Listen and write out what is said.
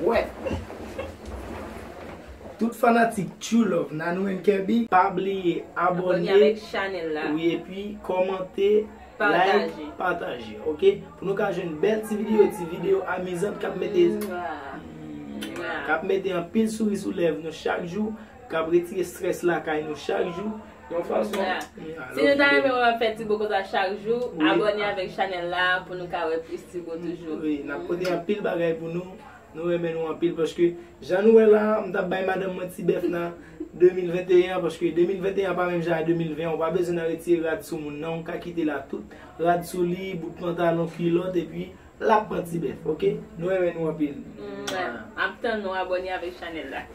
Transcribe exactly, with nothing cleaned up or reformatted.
Wè. Tout fanatik True Love Nanou and Kirby, pa bliye Abòne abòne, avèk chanèl la. wi, epi kòmante, Pataje. Like, pataje, ok? Pou nou ka jwenn bèl ti videyo, ti videyo amizan k ap mete, Mwa. Mwa. k ap mete anpil souri sou lèv nou chak jou, k ap retire strès lakay nou chak jou. Yon fason. Mwa. Mm, Si nou ta renmen wè fè ti bo konsa chak jou, Wi. Abòne avèk chanèl la pou nou ka wè plis ti bo toujou. Wi, n ap pote anpil bagay pou nou. Nou renmen nou anpil paske jan nou wè la, m t ap bay madanm mwen ti bèf nan de mil venteyen an, paske de mil venteyen an pa menm jan a de mil ven an. Ou pa bezwen nan retire rad sou moun nan, ou ka kite la tout rad sou li, bout pantalon, kilòt, epi l ap pran ti bèf, ok? Nou renmen nou anpil. Mwa. M ap tann nou abòne avèk chanèl la.